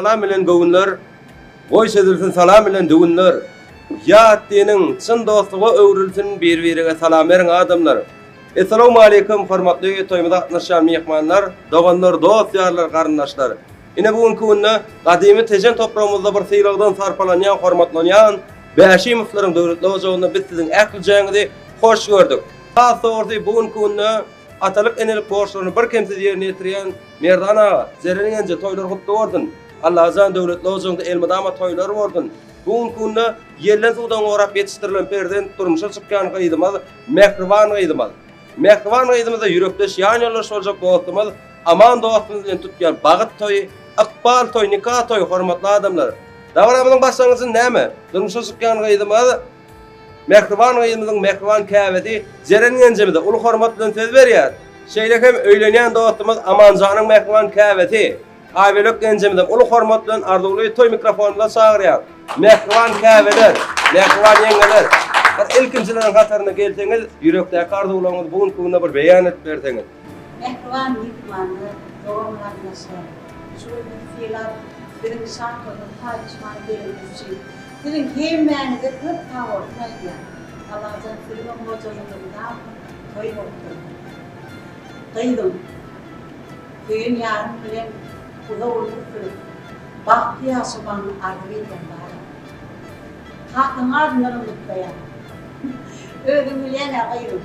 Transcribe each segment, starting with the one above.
Salam bilen göwünler, Goý çözülsin salam bilen düwünler. Ýat diniň çyn dostluga öwrülsin bir-birege salam beriň adamlar. Essalawmaleýkum hormatly toýumyza gatnaşýan myhmanlar, doganlar, dost-ýarlar, garyndaşlar. Ine bu günki günde gadymy Tejen topragymyzda bir sylagdan sarpalanýan, hormatlanýan Bäşimowlaryň döwletli ojagynda biz siziň ählijäňizi hoş gördük. Has dogrusy bu günki günde atalyk-enelik borçlaryny birkemsiz ýerine ýetirýän Merdan aga, Jeren genje toýlar gutly bolsun! Allajan döwletli ojagyňda elmydama toýlar bolsun! Bu günki günde ýelden-suwdan gorap ýetişdirilen perzent durmuşa çykýan gyzymyz, mähriban gyzymyz. Mähriban gyzymyza ýürekdeş ýan ýoldaş boljak dostumyz Aman dostumyz bilen tutýan bagyt toýy, ykbal toý, nika toýy hormatly adamlar. Dabaramyzyň başlangyjy näme? Durmuşa çykýan gyzymyz Mähriban gyzymyzyň mähriban käbesi Jeren genjemize uly hormat bilen söz berýär. Şeýle hem öýlenýän dostumyz Amanjanyň mähriban käbesi Aýbölek genjemize uly hormat bilen arzuwly toý mikrofonymyza çagyrýar. Mähriban käbeler, mähriban ýeňňeler, bir ilkinjileriň hatarynda gelseňiz, ýürekdäki arzuwlaryňyzy bu günki günde bir beýan edip berseňiz. Mähriban myhmanlar, dogan-garyndaşlar, şu gün bizi sylap, biziň şatlygymyzy paýlaşmaga geleniňiz üçin Siziň hemmäňize köp sagbolsun aýdýan. Allajan siziňem ojagyňyzda mydama toý bolup dursun. Gyzym, söýen ýaryň bilen uzak ömür sürüp, bagtly ýaşamagyňy arzuw edýän balam. Kakaň adyndanam gutlaýan. Özüň bilýäň-ä gyzym,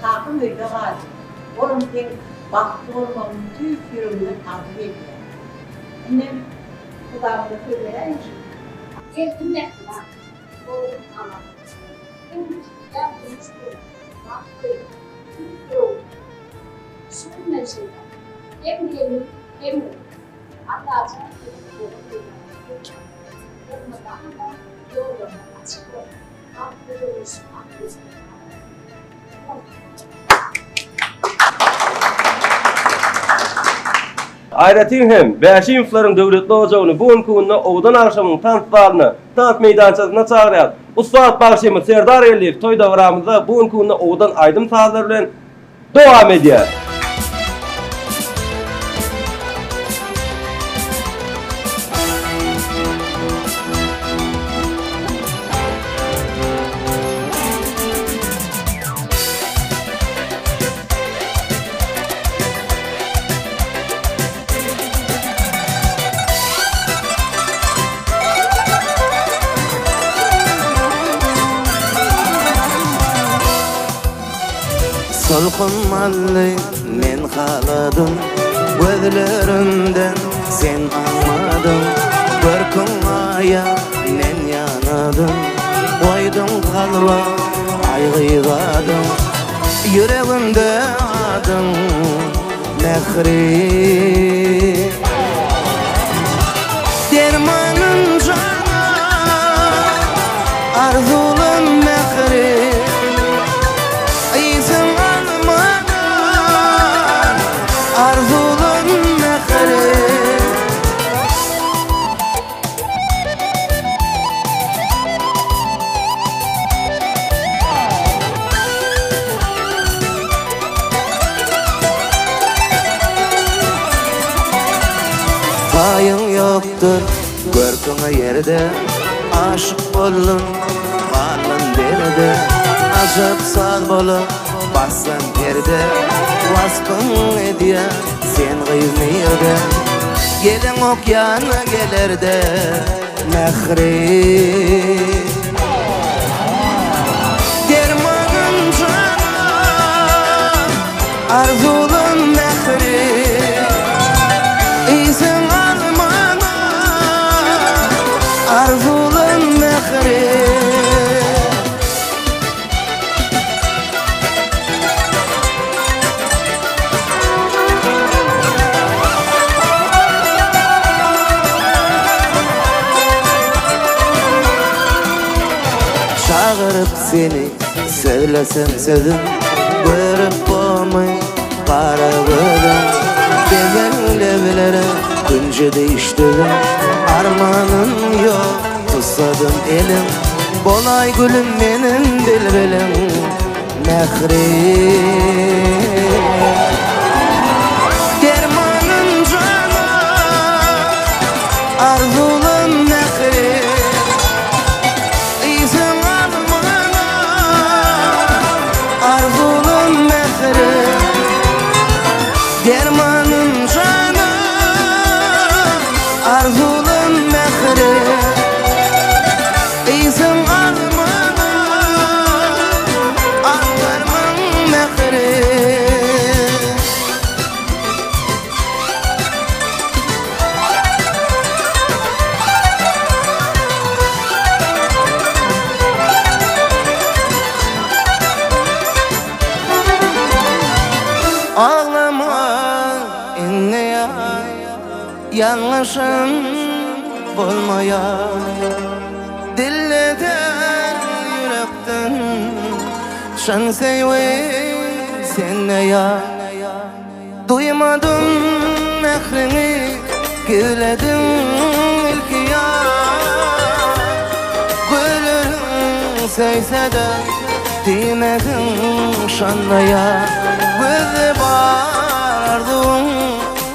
kakaň öýde galdy. Olam seň bagtly bolmagyňy tüýs ýüreginden arzuw edýär. Indem Hudaýa söz beräýiň şu. Geldim mähriban, oglum Aman. Iň ýa durmuş gurup, bagt goýup, tüýs ýüregimden. Şu günden şeýläk, hem gelin, hem ogul. Allajan siziň dogan-gyzlaryňyz bolsun. Elmydama ýollaryňyz açyk bolsun, bagtly durmuş arzuw edýän. Aýratyn hem, Bäşimowlaryň döwletli ojagyny bu günki günde owadan agşamyň tans zalyna, tans meýdançasyna çagyrýar. Ussat bagşymyz Serdar Geldiýew toý dabaramyzda bu günki günde owadan aýdym-sazlar bilen dowam edýär. Sulhum aldy, men haladym Gözlerimden sen aňmadyň Görküň aýa men ýanadym Goýduň kalba gaýgy-gadym Ýüregimde adyň Mähri Dermanym jana Arzuwlam mähri Yzyň almadan Arzuwlam mähri. Taýyň ýokdur görküňe ýerde Aşyk boldum galdym derde Ajap saz bolup bassaň perde Waspyň edýän sen gyz nirde Geleňok ýana gelerde Mähri Dermanym jana Arzuwlam mähri Yzyň almana Arzuwlam mähri. Çagyryp seni sözlesem sözüm Görüp bormy gara gözüň Bezen leblere künjüdi işdüzüm Armanym ýok tutsadym elim Bolaý gülüm meniň bilbilim Mähri Dermanym jana. Almyňa atarmyň mähri. Aglama indi ýar, ýalňyşym bolmaýar. Dilleden ýürekden çyn söýgi sende ýar. Duýmadym mähriňi gizledim ilki ýar. Gözleriň söýse-de diýmediň şonda ýar. Gözde bar arzuwyň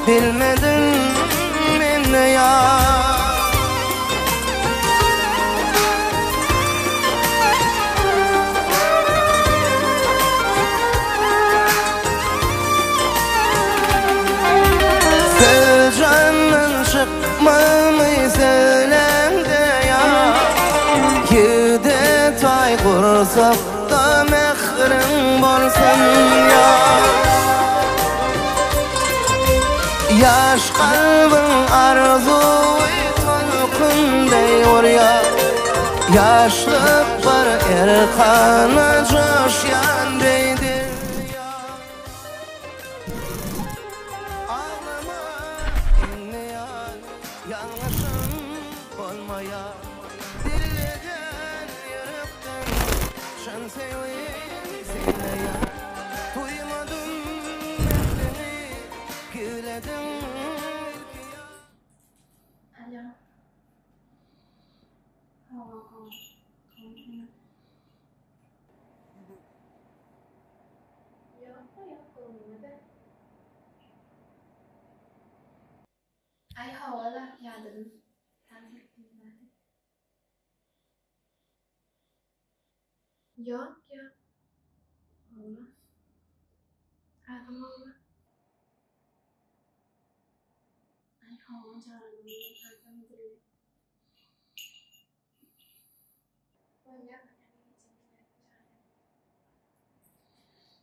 bilmedim mende ýar. Söz jandan çykmamy söýläňde ýar Ýigde taý gursakda mähriň bolsun ýar Ýaş kalbyň arzuwy tolkun deý urýar Ýaşlyk bir erkana joşýan deý derýa. Aglama indi ýar, ýalňyşym bolmaýar. Dilleden, ýürekden çyn söýgi sende ýar. Duýmadym mähriňi, gizlediň ilki ýar. Alo. Hawa, hawa. Ýok-la, ýok, göwnüme-de. Aý, hawa-la, ýadadym. Tans etdim zat. Ýok, ýok. Hawa. Agam, hawa. Aý, hawa, janym, tansam edildi.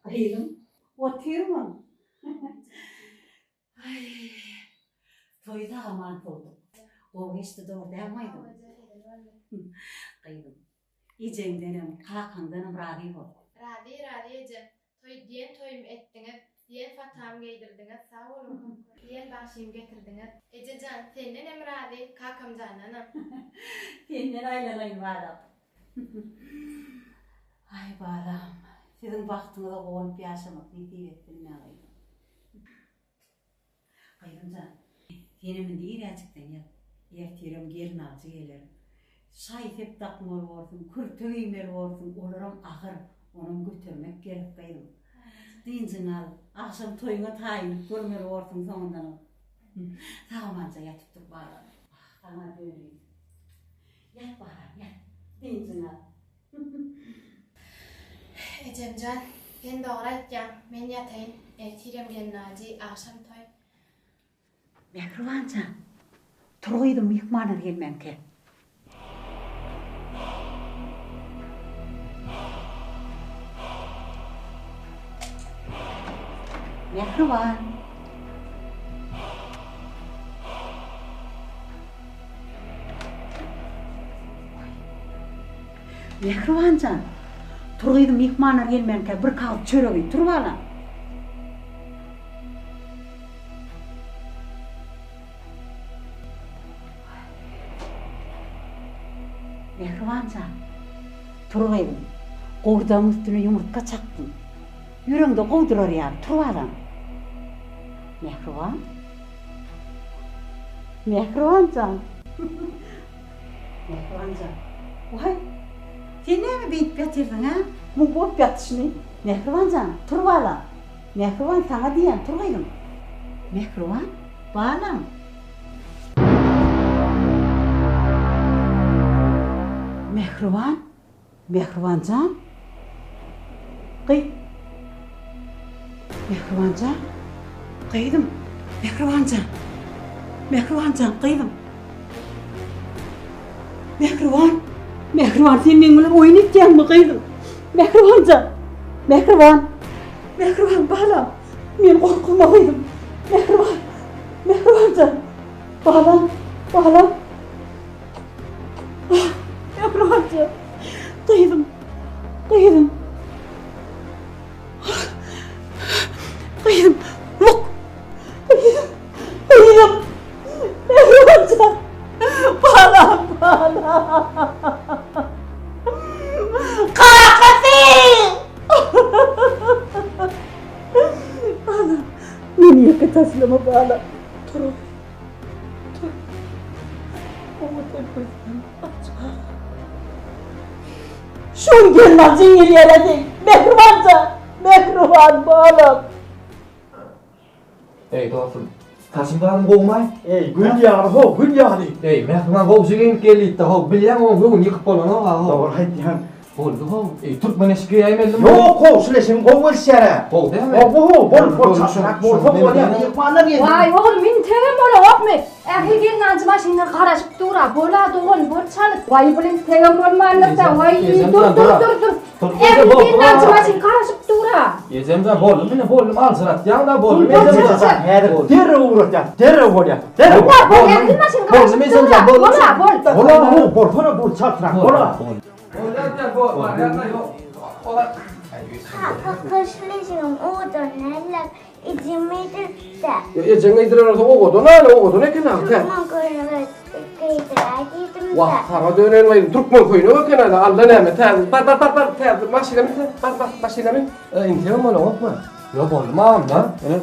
Gyzym, otyrmyň? Aý, toýy sag-aman sowduk. Gowy geçdi, dogry dälmi aýdym? Gyzym, ejeňdenem, kakaňdanam razy bol. Razy, razy eje. Toý diýen toýumy etdiňiz, diýen fatamy geýdirdiňiz, sag boluň, diýen bagşymy getirdiňiz. Eje jan, sendenem razy, kakamjandanam. Senden aýlanaýyn balam. Aý balam, siziň bagtyňyza guwanyp ýaşamak nesip etsin maňa gyzym. Gyzym jan, senem indi irräjikden ýat. Ertirem gelnaljy geler. Şaý-sep dakmaly borsuň, kürte geýmeli borsuň, olaram agyr, onam götermek gerek gyzym. Dynjyňy al, agşam toýuňa taýynlyk görmeli borsuň soňundanam. Sag-amanja ýatyp dur balam. Ah, saňa döneýin. Ýat balam, ýat. Dynjyňy al. Ejemjan, sen dogry aýtýaň, men ýataýyn, ertirem gelnaljy, agşam toý. Mähriban jan, tur gyzym myhmanlar gelmänkä. Mähriban. Mähriban jan, tur gyzym myhmanlar gelmänkä bir kagyz çörek iý, tur balam. Mähriban jan, tur gyzym, gowurdagyň üstüne ýumurtga çakdym. Ýüregiňde gowy durar ýaly, tur balam. Mähriban? Mähriban jan. Mähriban jan. Waý, sen näme beýdip ýatyrsyň, hä? Muň bolup ýatyşyny. Mähriban jan, tur balam. Mähriban, saňa diýýän, tur gyzym. Mähriban, balam. Mähriban, Mähriban jan. Gy. Mähriban jan. Gyzym. Mähriban jan. Mähriban jan, gyzym. Mähriban. Mähriban sen meň bilen oýun etýäňmi gyzym? Mähriban jan! Mähriban! Mähriban balam! Meni gorkuzma gyzym! Mähriban! Mähriban jan! Balam! Balam! Ah, Mähriban jan! Gyzym! Gyzym! Gyzym! Luk! Gyzym! Gyzym! Mähriban jan! Balam! Balam! Kakasy! Balam! Meni ýeke taşlama balam! Tur! Tur! Owadan gözlerini aç balam! Şu gün gelnaljyň gelýär-ä seň, Mähriban jan! Mähriban balam! Eý dostum, saçym zadyň gowumaý? Eý, gül ýaly how, gül ýaly. Eý, Mähriban gowja geýnip geldiýipdi how, bilýäň oň göwni ýykyp bolanok-a how. Dogry aýtýaň. Boldy how. Eý, türkmen eşik geýäýmelimi? Ýok how, şul eşigiň gowy gelişýär-ä. Gowy dälmi? Gowy how, bol, bol, çaşyrak bolsa bolýar, myhmanlar geldi. Waý, oglum, integem bolanokmy? Ähli gelnajy maşynda garaşyp dur-a, bol-a dogan, bol çalyp. Waý, bul integem bolmandyr-da, waý, dur, dur, dur, dur. Ähli gelnajy maşyn garaşyp dur-a. Ejemjan, boldum ine, boldum, aljyratýaň-da, boldum, ejemjan. Häzir derrew ugratýas, derrew bolýar, derrew. Bol, bol, ähli maşyn garaşyp dur-a, bol-a, bol. Bol-a, how, bolsana, bol, çaltrak, bol-a. Kaka gyşlyjygym owadan näler ejem geýdiripdi. Ejeň geýdiren bolsa owadan hany owadan eken ha. Türkmen köýnegi geýdiräý diýdim-de. Wah saňa döneýin gyzym türkmen köýnegi eken hany alla näme täze bar bar bar bar täze maşyna min sen bar bar maşyna min. Integem bolanokmy? Ýok boldy mamla. Ine.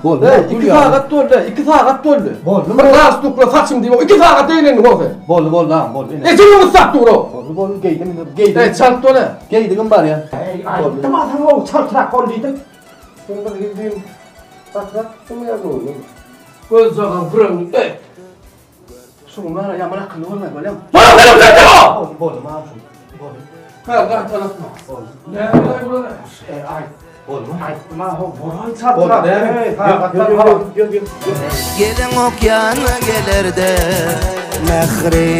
Boldy. 2 sagat boldy, 2 sagat boldy. Boldy. Bir galstukla saçym diýip, 2 sagat eýlendiň o sen. Boldy, boldy agam, boldy. Ine. Ejeňi gyssap dur o. Boldy, boldy, geýdim indi, geýdim. Eý, çalt bol-a. Geýdigim barýa. Eý, aýtdym a saňa o çaltrak bol diýdim. Sen bir hili batrak gitdiňmi ýa göwnüňmi? Gözjagaz küreňi, eý. Şuň bara ýaman akylly bolmaý bolýamy? Bol sen sen sen! Boldy, boldy, mam şul. Boldy. Ha, gaýtalatma. Boldy. Näme boldy bulara? Eý, aýt. Boldy. Aýtdym a, ho, bolaý çaltrak. Boldy, sagatdan habar. Ýör, ýör, ýör. Geleňok ýanyna gelerde mähri.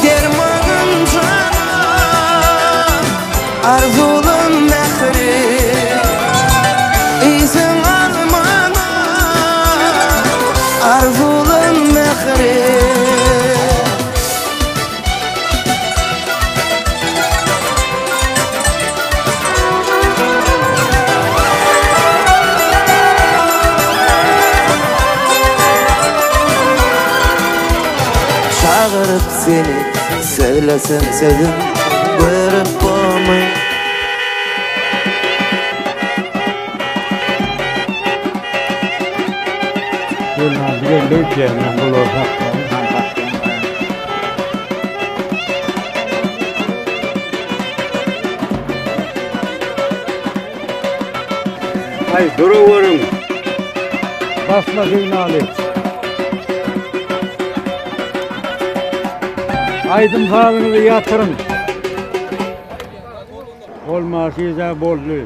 Dermanym jana arzuwlam mähri. Yzyň almana arzuwlam mähri. Çagyryp seni sözlesem sözüm görüp bormy. Gelmez geldi öýtýän bular hakda. Aý duraweriň. Basma signaly. Aýdym sazyňyzy ýatyryň. Bolmasy-da boldy.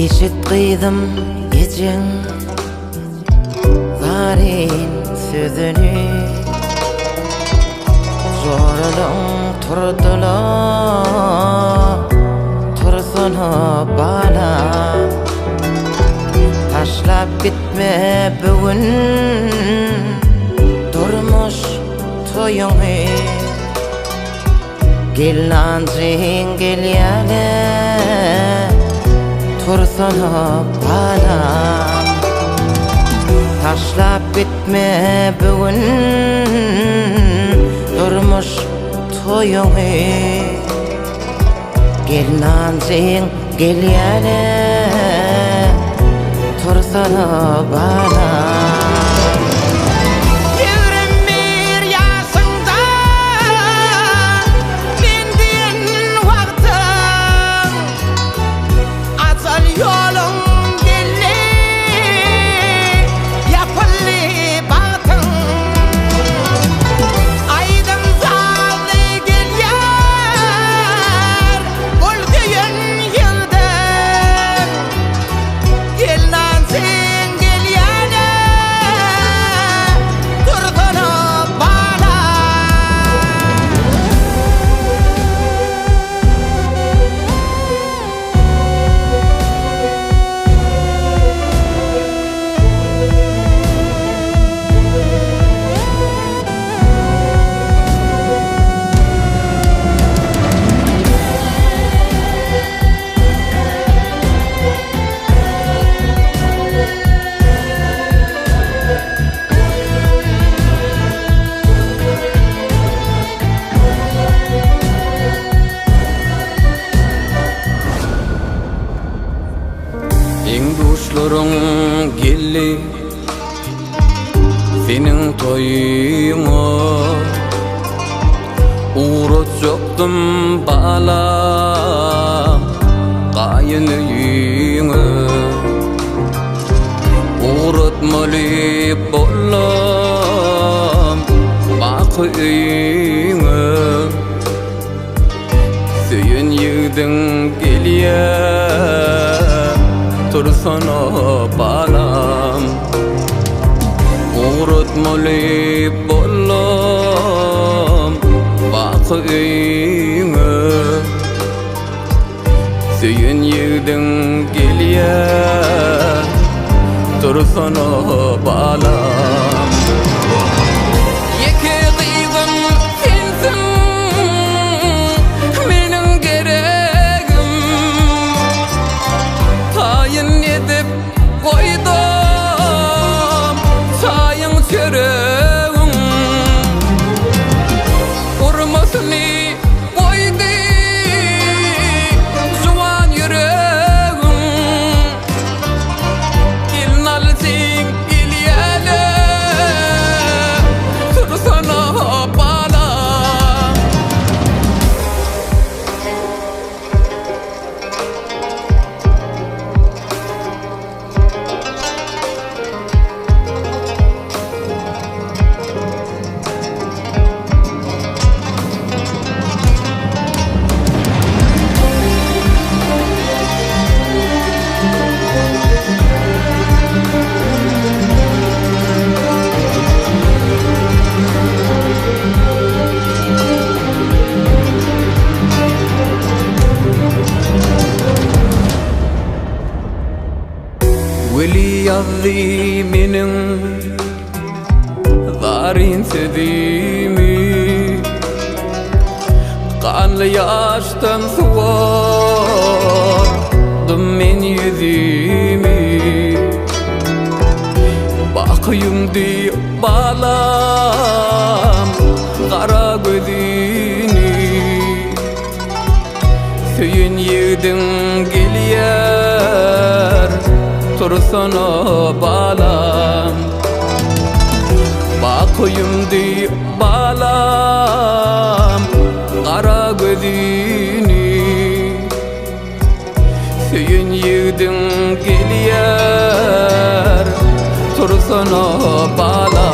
Eşit gyzym ejeň zaryn sözüni Joralaň turdyla. Tursana balam Taşlap gitme bu gün Durmuş toýuňy Gelnanjyň gelýäne Tursana balam Taşlap gitme bu gün Durmuş toýuňy Gelnanjyň gelýäne Tursana balam. 21 ýaşyňda men diýen wagtyň Ajal ýoluň geldi ýapyldy bagtyň Aýdym sazly gelýär ol söýen ýigdiň Gelnanjyň gelýäne tursana bala. Deň-duşlaryň geldi Seniň toýuňa Ugratjakdym balam Gaýyn öýüňe Ugratmaly boldum Baky öýüňe Söýen ýigdiň gelýär Tursana balam Ugratmaly boldum Baky öýüňe Söýen ýigdiň gelýär Tursana balam Ýeke gyzym sensiň Meniň geregim Taýyn edip goýdum Çaýyň çöregiň Urmasyny goýdy Juwan ýüregiň Gelnaljyň gelýäle Tursana balam. Weli ýazdy meniň zaryn sözümi Ganly ýaşdan suwardym men ýüzümi Baky ýumdy balam gara gözüni Söýen ýigdiň gelýär Tursana balam Baky ýumdy balam Gara gözüni Söýen ýigdiň gelýär Tursana balam.